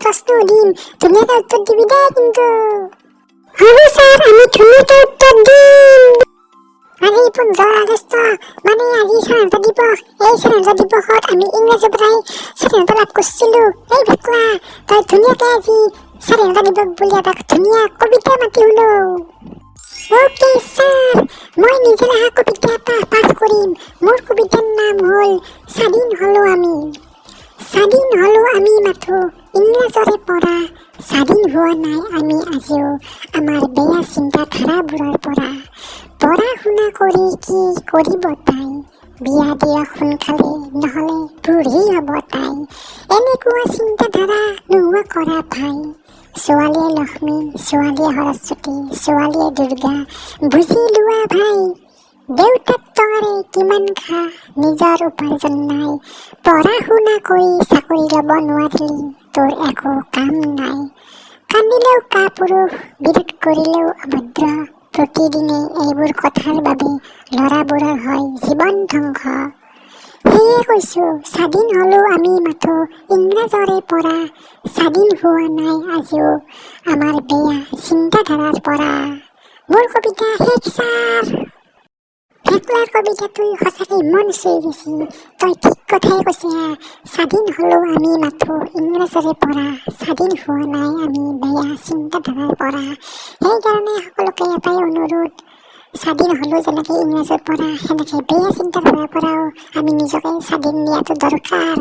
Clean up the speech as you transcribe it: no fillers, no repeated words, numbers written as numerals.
প্ৰশ্ন সুধিম, ধুনীয়াকে উত্তৰ দিবি দেই কিন্তু। হ'ব ছাৰ, আমি ধুনীয়াকে উত্তৰ দিম। আজি 15 আগষ্ট, মানে আজি স্বাধীনতা দিৱস। এই স্বাধীনতা দিৱসত আমি ইংৰাজৰ পৰাই স্বাধীনতা লাভ কৰিছিলোঁ। এই ভেকলা, তই ধুনীয়াকে আজি স্বাধীনতা দিৱস বুলি এটা ধুনীয়া কবিতা মাতি শুনৌ। অ'কে ছাৰ, মই নিজে লেখা কবিতা এটা পাঠ কৰিম। মোৰ কবিতাৰ নাম হ'ল "স্বাধীন হলো আমি"। স্বাধীন হলো আমি মাথো ইংৰাজৰে পৰা, স্বাধীন হোৱা নাই আমি আজিও আমাৰ বেয়া চিন্তাধাৰাবোৰৰ পৰা। পঢ়া শুনা কৰি কি কৰিব তাই, বিয়া দিয়ক সোনকালে, নহ'লে বুঢ়ী হ'ব তাই। এনেকুৱা চিন্তাধাৰা নোহোৱা কৰা ভাই। ছোৱালীয়ে লক্ষ্মী, ছোৱালীয়ে সৰস্বতী, ছোৱালীয়ে দুৰ্গা, বুজি লোৱা ভাই। দেউতাক টকাৰে কিমান খা, নিজৰ উপাৰ্জন নাই। পঢ়া শুনা কৰি চাকৰি ল'ব নোৱাৰিলি তোৰ একো কাম নাই। কান্দিলেও কাপুৰুষ, বিৰোধ কৰিলেও অভদ্ৰ। প্ৰতিদিনে এইবোৰ কথাৰ বাবে ল'ৰাবোৰৰ হয় জীৱন ধ্বংস। সেয়ে কৈছো, স্বাধীন হলো আমি মাথো ইংৰাজৰে পৰা, স্বাধীন হোৱা নাই আজিও আমাৰ বেয়া চিন্তাধাৰাৰ পৰা। মোৰ কবিতা শেষ ছাৰ। ভেকলাৰ কবিতাটোই সঁচাকৈ মন চুই গৈছে। তই ঠিক কথাই কৈছা। স্বাধীন হলো আমি মাথো ইংৰাজৰে পৰা, স্বাধীন হোৱা নাই আমি বেয়া চিন্তাধাৰাৰ পৰা। সেইকাৰণে সকলোকে এটাই অনুৰোধ, স্বাধীন হলো যেনেকৈ ইংৰাজৰ পৰা, সেনেকৈ বেয়া চিন্তাধাৰাৰ পৰাও আমি নিজকে স্বাধীন দিয়াটো দৰকাৰ।